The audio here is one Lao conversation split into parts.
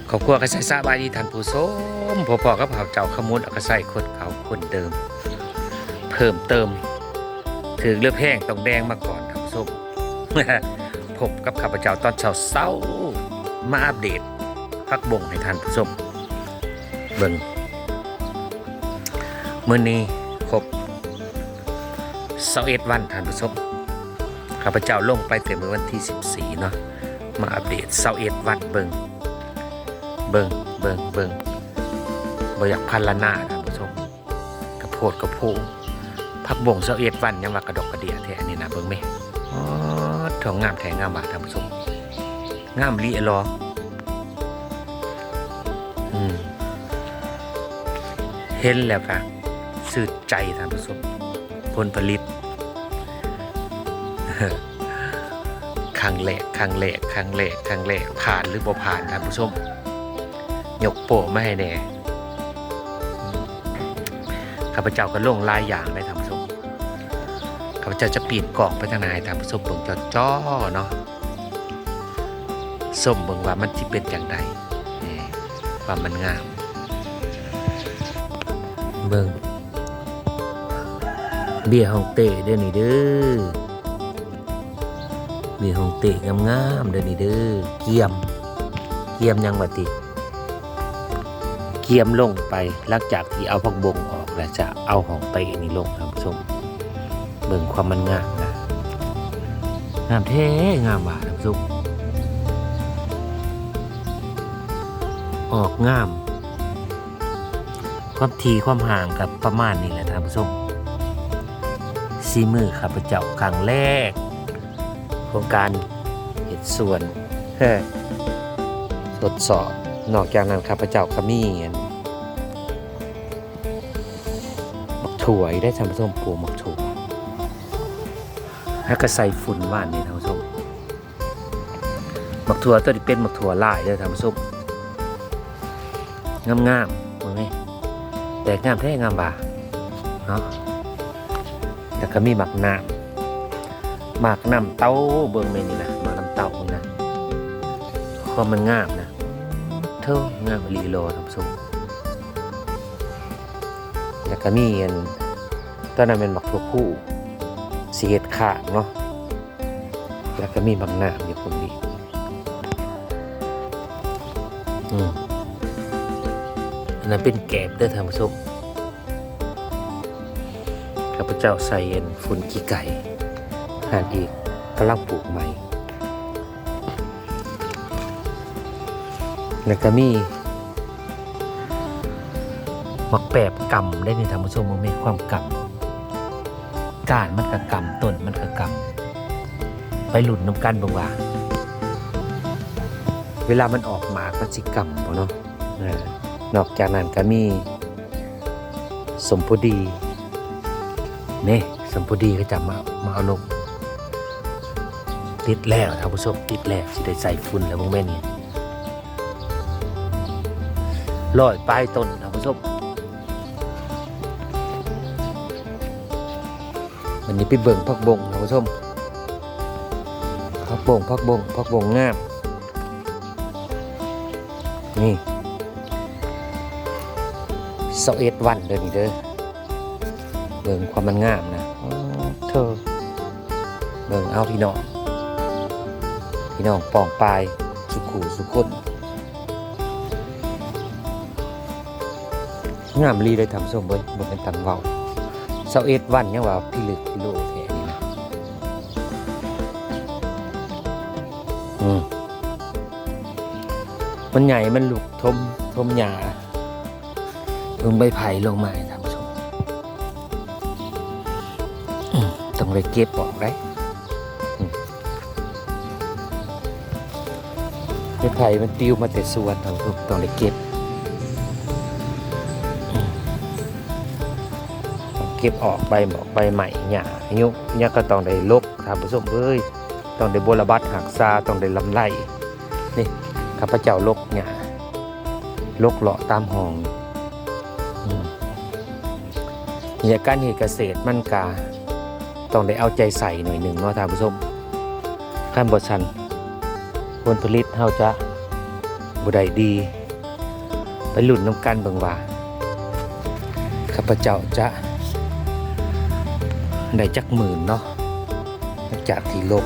ຄອບຄົວກະໄຊ ສະບາຍດີທ່ານຜູ້ຊົມ, ພົບພໍ້ກັບຂ້າພະເຈົ້າ ຂະມຸນ ອາກະໄຊ ຄົນເກົ່າຄົນເດີມ ເພີ່ມເຕີມ. ຖືກຫຼືແພງຕ້ອງແດງມາກ່ອນທ່ານຜູ້ຊົມ. ພົບກັບຂ້າພະເຈົ້າຕອນເຊົ້າໆ ມາອັບເດດຜັກບົ້ງໃຫ້ທ່ານຜູ້ຊົມເບິ່ງ. ມື້ນີ້ຄົບຊາວເອັດວັນທ່ານຜູ້ຊົມ, ຂ້າພະເຈົ້າລົງໄປແຕ່ມື້ວັນທີສິບສີ່ເນາະ, ມາອັບເດດຊາວເອັດວັນເບິ່ງ ເບິ່ງ ເບິ່ງ ເບິ່ງ. ບໍ່ຢາກພັນລະນາທ່ານຜູ້ຊົມ, ກະໂພດກະໂພ, ຜັກບົ້ງຊາວເອັດວັນຍັງວ່າກະດອກກະເດຍແທ້ອັນນີ້ນະ. ເບິ່ງແມະ, ໂອ້ ງາມແທ້ງາມວ່າທ່ານຜູ້ຊົມ, ງາມອີ່ຫຼີ. ອືມ ເຫັນແລ້ວກະຊື່ນໃຈທ່ານຜູ້ຊົມ. ຜົນຜະລິດ ຄັ້ງແລກ ຄັ້ງແລກ ຄັ້ງແລກ ຄັ້ງແລກ, ຜ່ານຫຼືບໍ່ຜ່ານທ່ານຜູ້ຊົມ? ຍົກໂປ້ມາໃຫ້ແດ່. ຂ້າພະເຈົ້າກະລົງຫຼາຍຢ່າງເດ້ທ່ານຜູ້ຊົມ. ຂ້າພະເຈົ້າຈະປີ້ນກ້ອງໄປທາງໜ້າໃຫ້ທ່ານຜູ້ຊົມເບິ່ງຈໍ່ໆເນາະ. ຊົມເບິ່ງວ່າມັນຊິເປັນຈັ່ງໃດ, ຄວາມມັນງາມ. ເບິ່ງ ເບ້ຍຮອງເຕ້ເດີ້ນີ້ເດີ້, ເບ້ຍຮອງເຕ້ງາມໆເດີ້ນີ້ເດີ້. ກຽມ ກຽມຫຍັງວະຕິ? ກຽມລົງໄປ ຫຼັງຈາກທີ່ເອົາຜັກບົ້ງອອກແລ້ວ ຈະເອົາຮອງເຕ້ນີ້ລົງທ່ານຜູ້ຊົມ. ເບິ່ງຄວາມມັນງາມນະ, ງາມແທ້ງາມວ່າທ່ານຜູ້ຊົມ, ອອກງາມ. ຄວາມຖີ່ຄວາມຫ່າງກະປະມານນີ້ແຫຼະທ່ານຜູ້ຊົມ. ສີມືຂ້າພະເຈົ້າຄັ້ງແລກຂອງການເຮັດສວນ ທົດສອບ. ນອກຈາກນັ້ນຂ້າພະເຈົ້າກະມີອັນ ບັກຖົ່ວອີກເດ້ທ່ານຜູ້ຊົມ, ປູກບັກຖົ່ວ ແລ້ວກະໃສ່ຝຸ່ນຫວ່ານນີ້ທ່ານຜູ້ຊົມ. ບັກຖົ່ວໂຕນີ້ເປັນບັກຖົ່ວລາຍເດີ້ທ່ານຜູ້ຊົມ, ງາມໆ ເບິ່ງແມະ, ແຕກງາມແທ້ງາມວ່າເນາະ. ແລ້ວກະມີໝາກນ້ຳ ໝາກນ້ຳເຕົ້າ, ເບິ່ງແມ່ນີ້ນະ ໝາກນ້ຳເຕົ້າເບິ່ງນະ, ຄວາມມັນງາມນະ. ໂທ້ ງາມອີ່ຫຼີຫຼໍ່ທ່ານຜູ້ຊົມ. ແລ້ວກະມີອັນ ຕອນນັ້ນແມ່ນໝາກຖົ່ວພູ ຊິເຮັດຄ້າງເນາະ, ແລ້ວກະມີໝາກນ້ຳຢູ່ພຸ້ນອີກ. ອືມ ອັນນັ້ນເປັນແກບເດີ້ທ່ານຜູ້ຊົມ. ຂ້າພະເຈົ້າໃສ່ອັນຝຸ່ນຂີ້ໄກ່ຫັ້ນອີກ, ກຳລັງປູກໃໝ່. ແລ້ວກະມີໝາກແປບກຳໄດ້ນີ້ທ່ານຜູ້ຊົມ, ເບິ່ງແມ່ ຄວາມກຳ, ກ້ານມັນກະກຳ ຕົ້ນມັນກະກຳ. ໄປລຸ້ນນຳກັນເບິ່ງວ່າ ເວລາມັນອອກໝາກມັນຊິກຳບໍ່ເນາະ. ນອກຈາກນັ້ນກະມີ ສົ້ມໂພດີ ນີ້ ສົ້ມໂພດີເຂົາຈະມາ ມາເອົາລົງ. ຕິດແລ້ວທ່ານຜູ້ຊົມ, ຕິດແລ້ວ ຊິໄດ້ໃສ່ຝຸ່ນແລ້ວ. ເບິ່ງແມ່ນີ້ ຮ້ອຍປາຍຕົ້ນທ່ານຜູ້ຊົມ. ບາດນີ້ໄປເບິ່ງຜັກບົ້ງທ່ານຜູ້ຊົມ, ຜັກບົ້ງ ຜັກບົ້ງ ຜັກບົ້ງງາມ. ນີ້ ຊາວເອັດວັນເດີ້ນີ້ເດີ້, ເບິ່ງຄວາມມັນງາມນະ. ໂອ້ໂທ້ ເບິ່ງເອົາພີ່ນ້ອງ, ພີ່ນ້ອງປ້ອງປາຍສຸຂູສຸຄົນ, ງາມອີ່ຫຼີເດີ້ທ່ານຜູ້ຊົມເອີຍ, ບໍ່ແມ່ນຕັງເວົ້າ. ຊາວເອັດວັນຍັງວ່າພິລຶກພິໂລແທ້ນີ້ນະ. ອືມ ມັນໃຫຍ່ ມັນລຸກ ຖົມ ຖົມຫຍ້າ ເບິ່ງໃບໄຜ່ລົງມາໃຫ້ທ່ານຜູ້ຊົມ. ອືມ ຕ້ອງໄດ້ເກັບອອກໄດ໋. ອືມ ໄມ້ໄຜ່ມັນປິວມາແຕ່ສວນ ທ່ານຜູ້ຊົມ, ຕ້ອງໄດ້ເກັບ. ອືມ ເກັບອອກໃບໝອກໃບໄມ້ ຫຍ້າ ຫຍ້າກະຕ້ອງໄດ້ຫຼົກ ທ່ານຜູ້ຊົມເອີຍ, ຕ້ອງໄດ້ບົວລະບັດຮັກສາ, ຕ້ອງໄດ້ລຳໄລ. ນີ້ ຂ້າພະເຈົ້າຫຼົກຫຍ້າ ຫຼົກເລາະຕາມຮ່ອງ. ອືມ ນີ້ແຫຼະ ການເຮັດກະເສດມັນກະຕ້ອງໄດ້ເອົາໃຈໃສ່ໜ້ອຍໜຶ່ງເນາະທ່ານຜູ້ຊົມ, ຄັນບໍ່ຊັ້ນຜົນຜະລິດເຮົາຈະ ບໍ່ໄດ້ດີ. ໄປລຸ້ນນຳກັນເບິ່ງວ່າ ຂ້າພະເຈົ້າຈະໄດ້ຈັກໝື່ນເນາະ ຫຼັງຈາກທີ່ລົກ.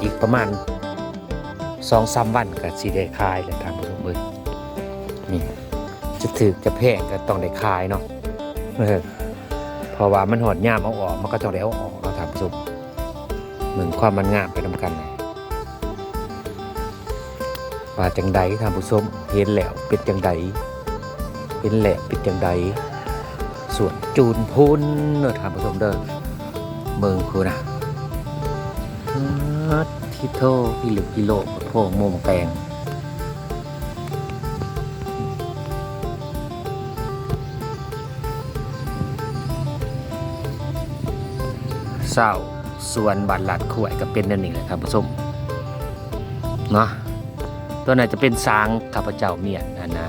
ອີກປະມານສອງສາມວັນກໍຊິໄດ້ຂາຍແລ້ວທ່ານຜູ້ຊົມເອີຍ. ນີ້ ຈະຖືກຈະແພງກໍຕ້ອງໄດ້ຂາຍເນາະ ເອີ ເພາະວ່າມັນຮອດຍາມເອົາອອກ ມັນກໍຕ້ອງໄດ້ເອົາອອກເນາະທ່ານຜູ້ຊົມ. ເບິ່ງຄວາມມັນງາມໄປນຳກັນ ວ່າຈັ່ງໃດທ່ານຜູ້ຊົມ ເຫັນແລ້ວເປັນຈັ່ງໃດ ເຫັນແລ້ວເປັນຈັ່ງໃດ? ສວນຈູນພຸ້ນເດີທ່ານຜູ້ຊົມເດີ ເບິ່ງພຸ້ນນະ ປາດທິໂທ ອີ່ຫຼີກອີ່ໂລ ໂພງໂມງແຕງ. ຊາວສວນບ້ານລາດຄວາຍກໍເປັນແນວນີ້ແຫຼະທ່ານຜູ້ຊົມເນາະ. ຕົວນັ້ນຈະເປັນສາງຂ້າພະເຈົ້າມ້ຽນອັນນະ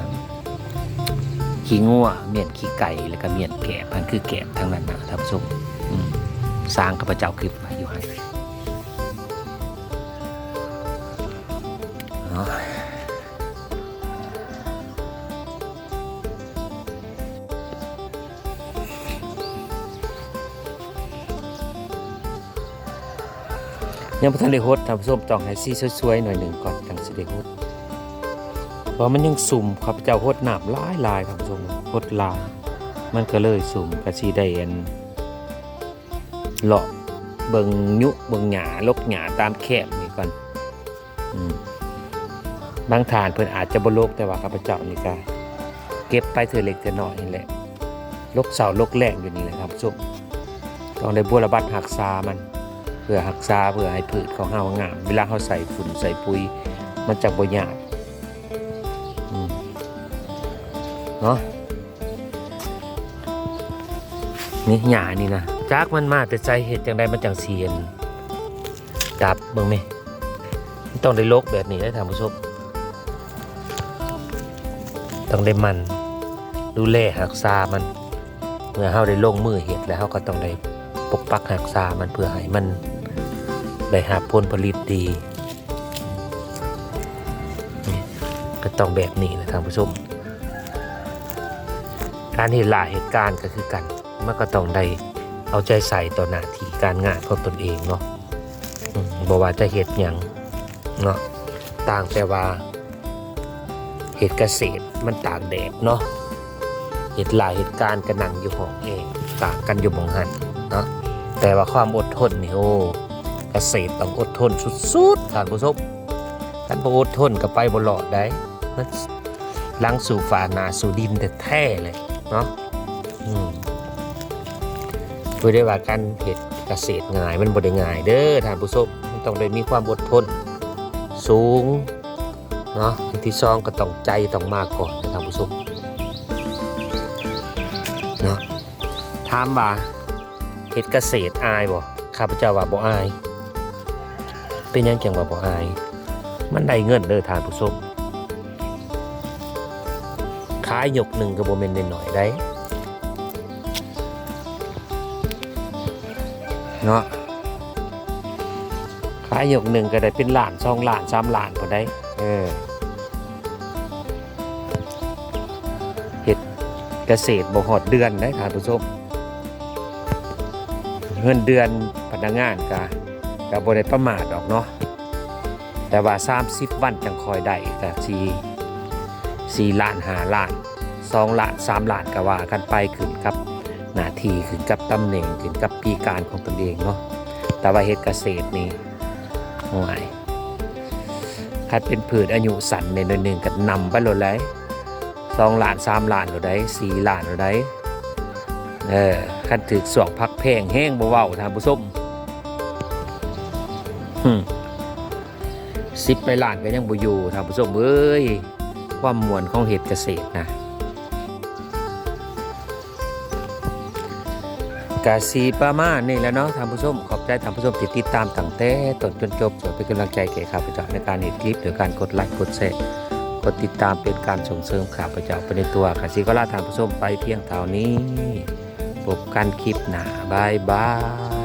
ຂີ້ງົວ ມ້ຽນຂີ້ໄກ່ ແລ້ວກໍມ້ຽນແກບ ຫັ້ນຄືແກບທາງນັ້ນນະທ່ານຜູ້ຊົມ. ອືມ ສາງຂ້າພະເຈົ້າເກັບໄວ້ຢູ່ຫັ້ນເນາະ. ຍັງບໍ່ທັນໄດ້ຫົດທ່ານຜູ້ຊົມ ຕ້ອງໃຫ້ສີສວຍໆໜ້ອຍໜຶ່ງກ່ອນ ຈັ່ງຊິໄດ້ຫົດ ເພາະມັນຍັງຊຸ່ມ. ຂ້າພະເຈົ້າຫົດນ້ຳຫຼາຍໆທ່ານຜູ້ຊົມ ຫົດຫຼາຍ ມັນກໍເລີຍຊຸ່ມ. ກໍຊິໄດ້ອັນ ເລາະເບິ່ງຍຸເບິ່ງຫຍ້າ ຫຼົກຫຍ້າຕາມແຄມນີ້ກ່ອນ. ອືມ ບາງທ່ານເພິ່ນອາດຈະບໍ່ຫຼົກ ແຕ່ວ່າຂ້າພະເຈົ້ານີ້ກະເກັບໄປເທື່ອເລັກເທື່ອນ້ອຍນີ້ແຫຼະ ຫຼົກເຊົ້າຫຼົກແລງຢູ່ນີ້ແຫຼະທ່ານຜູ້ຊົມ. ຕ້ອງໄດ້ບົວລະບັດຮັກສາມັນ ເພື່ອຮັກສາ ເພື່ອໃຫ້ພືດຂອງເຮົາງາມ ເວລາເຮົາໃສ່ຝຸ່ນໃສ່ປຸ໋ຍ ມັນຈັ່ງບໍ່ຍາກ ອືມ ເນາະ. ນີ້ຫຍ້ານີ້ນະ ຈັກມັນມາແຕ່ໃສ ເຮັດຈັ່ງໃດມັນຈັ່ງຊິອັນດັບ ເບິ່ງແມະ. ມັນຕ້ອງໄດ້ຫຼົກແບບນີ້ເດີທ່ານຜູ້ຊົມ ຕ້ອງໄດ້ໝັ່ນດູແລຮັກສາມັນ. ເມື່ອເຮົາໄດ້ລົງມືເຮັດແລ້ວ ເຮົາກໍຕ້ອງໄດ້ປົກປັກຮັກສາມັນ ເພື່ອໃຫ້ມັນໄດ້ຮັບຜົນຜະລິດດີ. ນີ້ ກໍຕ້ອງແບບນີ້ແຫຼະທ່ານຜູ້ຊົມ. ການເຮັດລາເຮັດການກໍຄືກັນ ມັນກໍຕ້ອງໄດ້ເອົາໃຈໃສ່ຕໍ່ໜ້າທີ່ການງານຂອງຕົນເອງເນາະ. ອືມ ບໍ່ວ່າຈະເຮັດຫຍັງເນາະ ຕ່າງແຕ່ວ່າເຮັດກະເສດມັນຕາກແດດເນາະ ເຮັດລາເຮັດການກໍນັ່ງຢູ່ຫ້ອງແອ ຕ່າງກັນຢູ່ໝ່ອງຫັ້ນເນາະ. ແຕ່ວ່າຄວາມອົດທົນນີ້ ໂອ້ ກະເສດຕ້ອງອົດທົນສຸດໆທ່ານຜູ້ຊົມ. ຄັນບໍ່ອົດທົນກໍໄປບໍ່ລອດໃດ໋ ຫຼັງສູ້ຟ້າໜ້າສູ້ດິນແທ້ໆເລີຍເນາະ. ອືມ ບໍ່ໄດ້ວ່າການເຮັດກະເສດງ່າຍ ມັນບໍ່ໄດ້ງ່າຍເດີທ່ານຜູ້ຊົມ ມັນຕ້ອງໄດ້ມີຄວາມອົດທົນສູງເນາະ. ອັນທີສອງກໍຕ້ອງໃຈຕ້ອງມາກ່ອນນະທ່ານຜູ້ຊົມເນາະ. ຖາມວ່າ ເຮັດກະເສດອາຍບໍ່? ຂ້າພະເຈົ້າວ່າບໍ່ອາຍ. ເປັນຫຍັງຈັ່ງວ່າບໍ່ອາຍ? ມັນໄດ້ເງິນເດີທ່ານຜູ້ຊົມ. ຂາຍຍົກໜຶ່ງກໍບໍ່ແມ່ນນ້ອຍໆໃດ໋ ເນາະ. ຂາຍຍົກໜຶ່ງກໍໄດ້ເປັນລ້ານ ສອງລ້ານ ສາມລ້ານພຸ້ນໃດ໋. ເອີ ເຮັດກະເສດບໍ່ຮອດເດືອນໃດ໋ທ່ານຜູ້ຊົມ. ເງິນເດືອນພະນັກງານກະ ກະບໍ່ໄດ້ປະໝາດດອກເນາະ. ແຕ່ວ່າສາມສິບວັນຈັ່ງຄ່ອຍໄດ້ ກະສີ່ ສີ່ລ້ານ ຫ້າລ້ານ ສອງລ້ານ ສາມລ້ານ ກະວ່າກັນໄປ ຂຶ້ນກັບໜ້າທີ່ ຂຶ້ນກັບຕຳແໜ່ງ ຂຶ້ນກັບປີການຂອງຕົນເອງເນາະ. ແຕ່ວ່າເຮັດກະເສດນີ້ ໂອ້ຍ ຄັນເປັນພືດອາຍຸສັ້ນແດ່ໜ້ອຍໜຶ່ງກໍນຳໄປໂລດໄດ໋ ສອງລ້ານ ສາມລ້ານໂລດໄດ໋ ສີ່ລ້ານໂລດໄດ໋. ເອີ ຄັນຖືກຊ່ວງຜັກແພງແຮງບໍ່ເວົ້າທ່ານຜູ້ຊົມ ຫຶ ສິບປາຍລ້ານກໍຍັງບໍ່ຢູ່ທ່ານຜູ້ຊົມເອີຍ. ຄວາມມ່ວນຂອງເຮັດກະເສດນະ ກະຊິປະມານນີ້ແຫຼະເນາະທ່ານຜູ້ຊົມ. ຂອບໃຈທ່ານຜູ້ຊົມທີ່ຕິດຕາມຕັ້ງແຕ່ຕົ້ນຈົນຈົບ. ຊ່ວຍເປັນກຳລັງໃຈແກ່ຂ້າພະເຈົ້າໃນການເຮັດຄລິບ ໂດຍການກົດໄລ ກົດແຊ ກົດຕິດຕາມ ເປັນການສົ່ງເສີມຂ້າພະເຈົ້າໄປໃນຕົວ. ກະຊິຂໍລາທ່ານຜູ້ຊົມໄປພຽງເທົ່ານີ້. ພົບກັນຄລິບໜ້າ. ບາຍບາຍ.